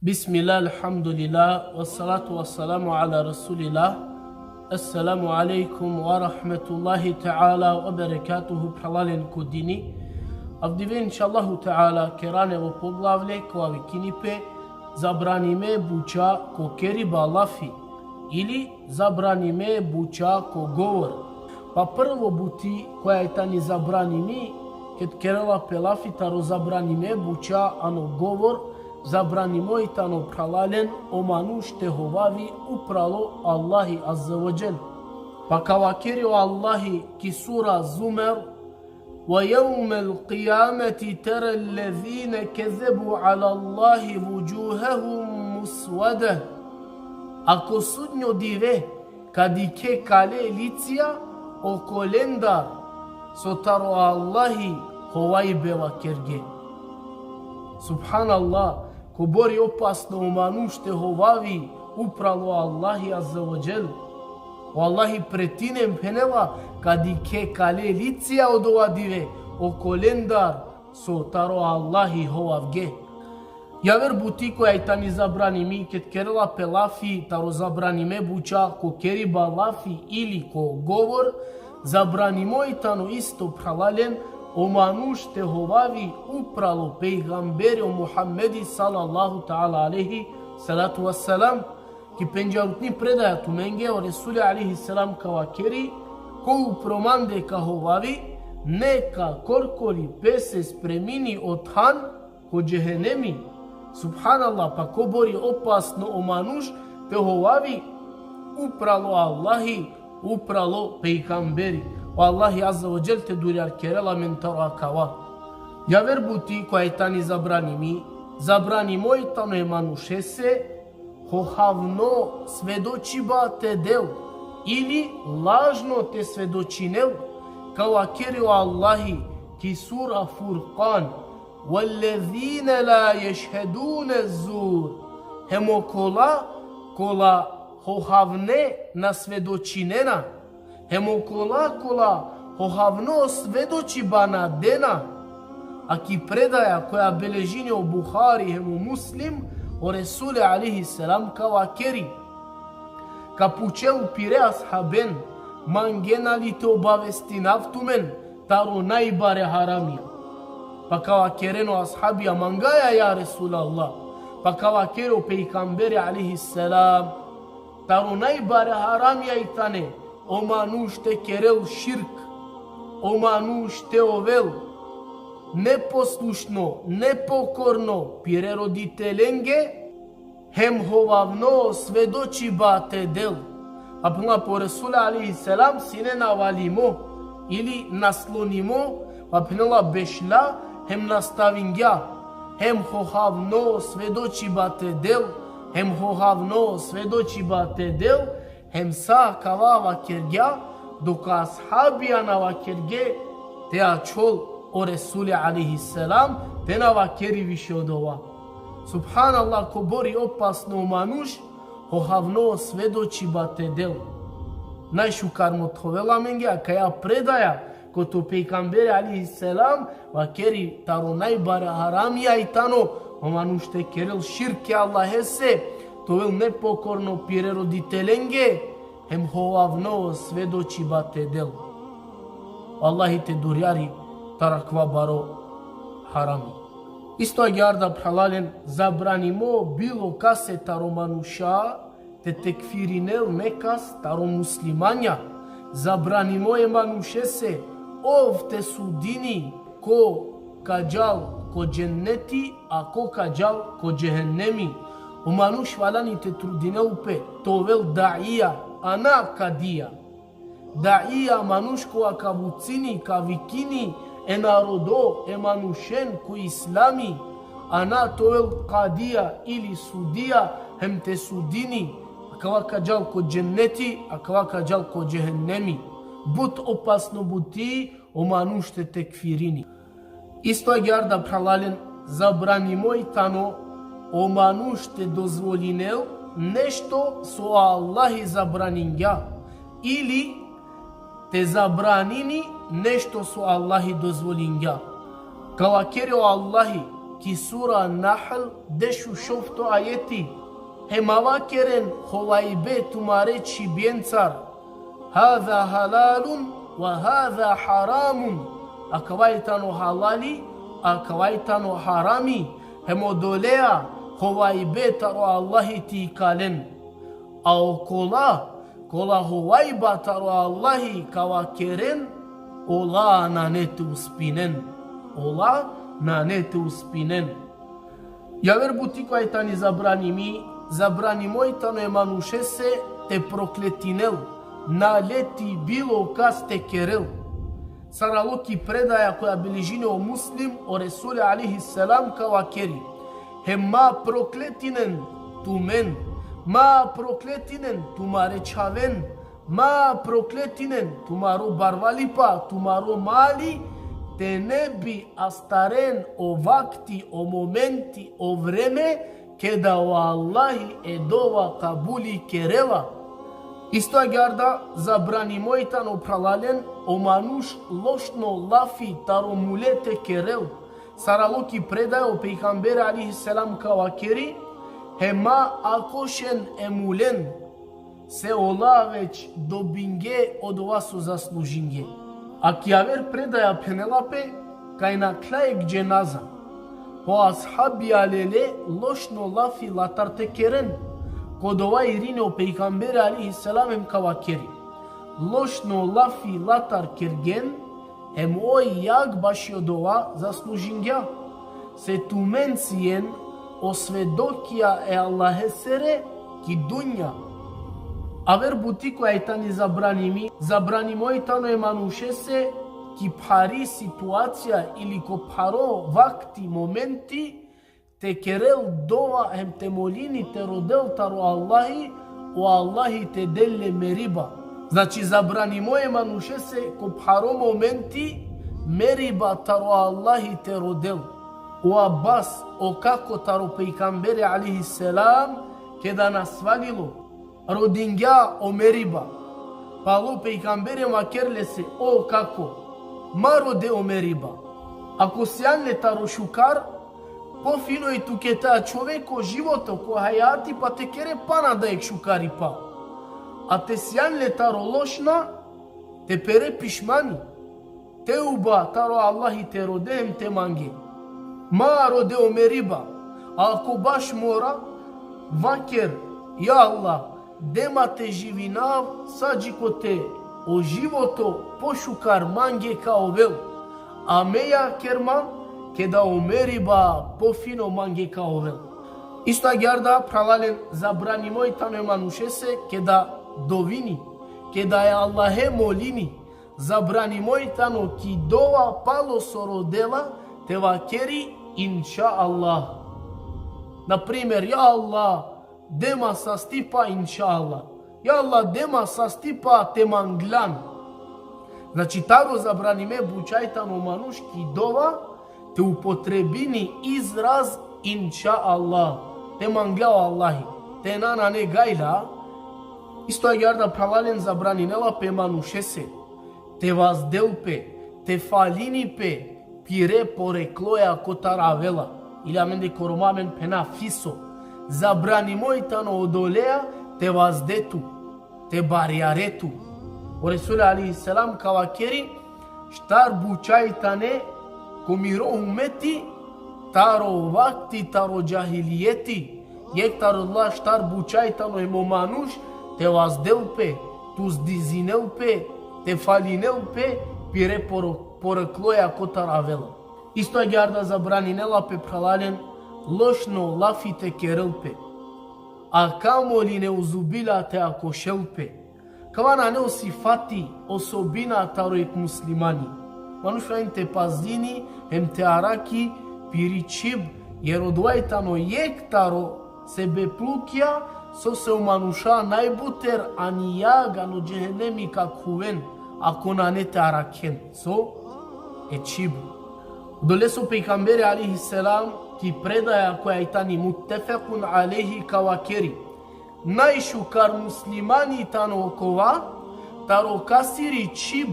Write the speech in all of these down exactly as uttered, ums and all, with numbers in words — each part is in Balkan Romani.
Bismillah, alhamdulillah, wassalatu wassalamu ala rasulillah. Assalamu alaikum wa rahmatullahi ta'ala wa barakatuhu, phralalen ko dini. Avdive, inšallahu ta'ala, kerane o poglavlje kova vikini pe zabranime buća ko keriba lafi ili zabranime buća ko govor. Pa prvo buti koja i tani zabranimi, ked kerela pe lafi taro zabranime buća ano govor, zabranimo i tano, phralalen, o manuš te hovavi upralo Allahi azze ve dželle. Pa ka vakeri o Allahi ki sura Zumer: ويوم القيامة ترى الذين كذبوا على الله وجوههم مسودة. A ko sudnjo dive ka dikhe kale licija okolendar so taro Allahi hovajbe vakerge. Subhanallah, kobori opasno o manuš te hovavi upralo Allahi azze ve dželle. O Allahi pred tine, phenela, ka dikhe kale licija odova dive okolendar so taro Allahi hovavge. Javer buti koja i tani zabranimi, ked kerela pe lafi taro zabranime buća ko keriba lafi ili ko govor, zabranimo i tano isto, phralalen, o manuš te hovavi upralo pejgamberi o Muhammedi sallallahu ta'ala alejhi salatu wassalam. Ki pendžarutni predaja tumenge o Resuli alejhi selam ka vakeri: ko upro mande ka hovavi, neka korkori pese spremini o than ko džehenemi. Subhanallah, pa kobori opasno o manuš te hovavi upralo Allahi, upralo pejgamberi. O Allahi azze ve dželle te durjar kerel amen taro akava. Javer buti koja i tani zabranimi, zabranimo i tano e manušese hohavno svedočiba te del ili lažno te svedočinel. Ka vakeri o Allahi ki sura Furkan: والذين لا يشهدون الزور. Hem okola kola hohavne na svedočinena, hem okola kola hohavno svedočiba na dena. A ki predaja koja beležini o Buhari hem o Muslim, o Resuli alejhi selam ka vakeri: Ka pučel pire ashaben: Mangena li te obavestinav tumen taro najbare haramija? Pa ka vakeren o ashabija: Mangaja, ja Resulallah. Pa ka vakeri o pejgamberi alejhi selam: Taro najbare haramija i tane o manuš te kerel širk, o manuš te ovel neposlušno, nepokorno pire roditelenge, hem hohavno svedočiba te del. Pa phenela pe o Resul alejhi selam: Sine navalimo ili naslonimo, pa phenela: Bešla, hem nastavingja: Hem hohavno svedočiba te del, hem hohavno svedočiba te del, hem sa akava vakergja, dok ashabija na vakerge te ačhol o Resuli alejhi selam, te na vakeri više odova. Subhanallah, kobori opasno o manuš hohavno svedočiba te del. Najšukar mothovela amenge akaja predaja, kote o pejgamberi alejhi selam vakeri: Taro najbare haramija i tano o manuš te kerel širk e Allahese, te ovel nepokorno pire roditelenge, hem hohavno svedočiba te del. Allahi te durjari taro akava baro harami. Isto agjaar da, phralalen, zabranimo bilo kase taro manuša te tekfirinel nekas taro muslimanja. Zabranimo e manušese ov te sudini ko ka džal ko dženneti, a ko ka džal ko džehennemi. O manuš valjani te trudinel pe te ovel daija, a na kadija. Daija manuš kova ka vucini, ka vikini e narodo, e manušen ko islami, a na te ovel kadija ili sudija, hem te sudini akava ka džal ko dženneti, akava ka džal ko džehennemi. But opasno buti o manuš te tekfirini. Isto agjaar da, phralalen, zabranimo i tano o manuš te dozvolinel nešto so Allahi zabraningja, ili te zabranini nešto so Allahi dozvolingja. Ka vakeri o Allahi: ki sura Nahl, dešušovto ajeti: Hem ma vakeren hovajbe tumare čhibjencar: Haza halalun wa haza haramun. Akava i tano halali, akava i tano harami. Hem odolea hovajbe taro Allahi te ikalen. A okola kola hovajba taro Allahi ka vakeren, ola nane te uspinen. Ola nane te uspinen. Javer buti koja i tani zabranimi: zabranimo i tano e manušese te prokletinel, naleti bilo kas te kerel. Sar alo ki predaja koja beležini o Muslim, o Resuli alejhi selam ka vakeri: Hem ma prokletinen tumen, ma prokletinen tumare čhaven, ma prokletinen tumaro barvalipa, tumaro mali, te ne bi astaren o vakti, o momenti, o vreme, keda o Allahi e dova kabuli kerela. Isto agjaar da zabranimo i tano, phralalen, o manuš lošno lafi taro mule te kerel. Sar alo ki predaja, o pejgamberi alejhi selam ka vakeri: Hem ma akošen e mulen, se ola već dobinge odova so zaslužinge. A ki javer predaja phenela pe kaj nakhla jekh dženaza. Po ashabija lele lošno lafi latar te keren. Ko dova irini o pejgamberi alejhi selam hem ka vakeri: Lošno lafi latar kergen, hem oj jak baši odova zaslužingja. Se tumen sien o svedokija e Allahesere ki dunja. Aver buti koja i tani zabranimi: zabranimo i tano e manušese ki phari situacija ili ko pharo vakti, momenti, te kerel dova hem te molini te rodel taro Allahi, o Allahi te del le meriba. Znači, zabranimo e manušese ko pharo momenti meriba taro Allahi te rodel. O Abbas, o kako taro pejgamberi alejhi selam, keda nasvalilo, rodingja o meriba. Palo pejgamberi vakerel lese: O kako, ma rode o meriba. Ako sian le taro šukar, pofino i tuke te ačhove ko životo, ko hajati, pa te kere pana da jekh šukaripa. A te sian le taro lošna, te pere pišmani, teuba taro Allahi te rode hem te mange. Ma rode o meriba. Ako baš mora, vaker: Ja Allah, de ma te živinav sa džikote o životo pošukar mange ka ovel. A me ja kerman keda o meriba pofino mange ka ovel. Isto agjaar da, phralalen, zabranimo i tano e manušese keda dovini, keda e Allahe molini, zabranimo i tano ki dova palo so rodela te vakeri inšallah. Na primer: Ja Allah, de ma sastipa inšallah. Ja Allah, de ma sastipa te manglan. Znači, taro zabranime buča i tano manuš ki dova te upotrebini izraz inšallah. Te mangla o Allahi. Te na nane gajla. Isto agjaar da, phralalen, zabraninela pe manušese te vazdel pe, te falini pe pire porekloja kotar avela. Ili amende ko Roma amen phena fiso. Zabranimo i tano odolea te vazde tu, te barjare tu. O Resul alejhi selam ka vakeri: Štar buča i tane ko miro umeti taro vakti taro džahilijeti. Jekh taro ola štar buča i tano hem o manuš te vazdel pe, te uzdizinel pe, te falinel pe pire poro-, porekloja kotar avela. Isto agjaar da zabraninela pe, phralalen, lošno lafi te kerel pe. A kamoli, neuzubillah, te akošel pe. Kava nane o sifati, osobina taro jekh muslimani. Manuš valjani te pazini hem te arakhi piri čhib, jer odova i tano jekh taro sebeplukija sose o manuša najbuter ani jag ano džehenemi ka khuven, ako nane te arakhen. So? E čhib. Odolese o pejgamberi alejhi selam ki predaja koja i tani muttefekun alejhi ka vakeri: Najšukar muslimani tano okova taro kasiri čhib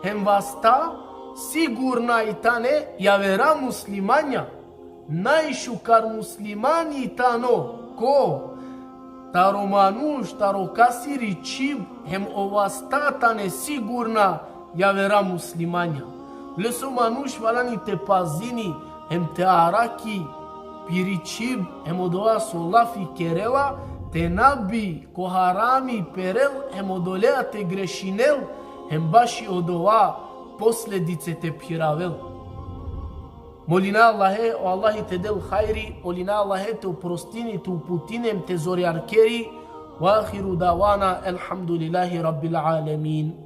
hem vasta sigurna i tane javera muslimanja. Najšukar muslimani tano ko? Taro manuš taro kasiri čhib hem o vasta tane sigurna javera muslimanja. Leso manuš valjani te pazini hem te araki piri čhib hem odova so lafi kerela, te na bi ko harami perel hem odolea te grešinel hem baši odova posledice te phiravel. Molina Allahe, o Allahi te del hajri, molina Allahe te oprostini, te uputini hem te zorjarkeri. Ve ahiru davana elhamdulillahi rabbil alemin.